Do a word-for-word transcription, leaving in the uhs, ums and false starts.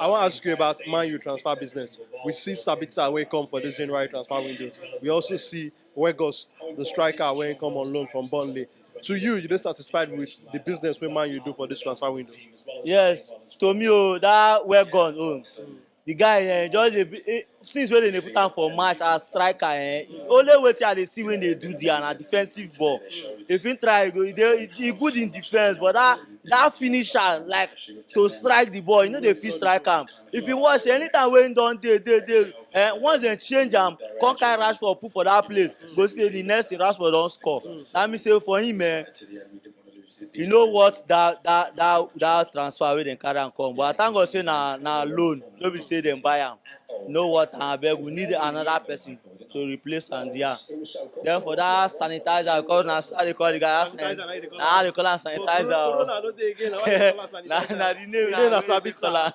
I wan ask you about Man U transfer business. We see Sabitzer wey come for this January transfer window. We also see Weghorst, the striker wey come on loan from Burnley. To you, you dey satisfied with the business wey Man U do for this transfer window? Yes, to me o, that Weghorst o, the guy eh, just dey be- eh, since wey dem dey put am for match as striker eh, only wetin I dey see wey dey do there na defensive ball. If he try, e go e dey e good in defence, but that that finisher, like, to strike the ball, you no dey fit strike am. If you watch, anytime wey he don dey dey dey eh, once dem change am, come carry Rashford put for that place, go see say the next thing Rashford don score. That mean say for him eh, you know what, that that that that transfer wey dem carry am come, but I thank God say na na loan, no be say dem buy am. You know what, and abeg, we need another person to replace am there. Then for that sanitizer, because na so I dey call the guy, that sanitizer, na how they call am, sanitizer o. Corona no dey again. Na why they call am na sanitizer? na the name The na name na wetin dem dey call am.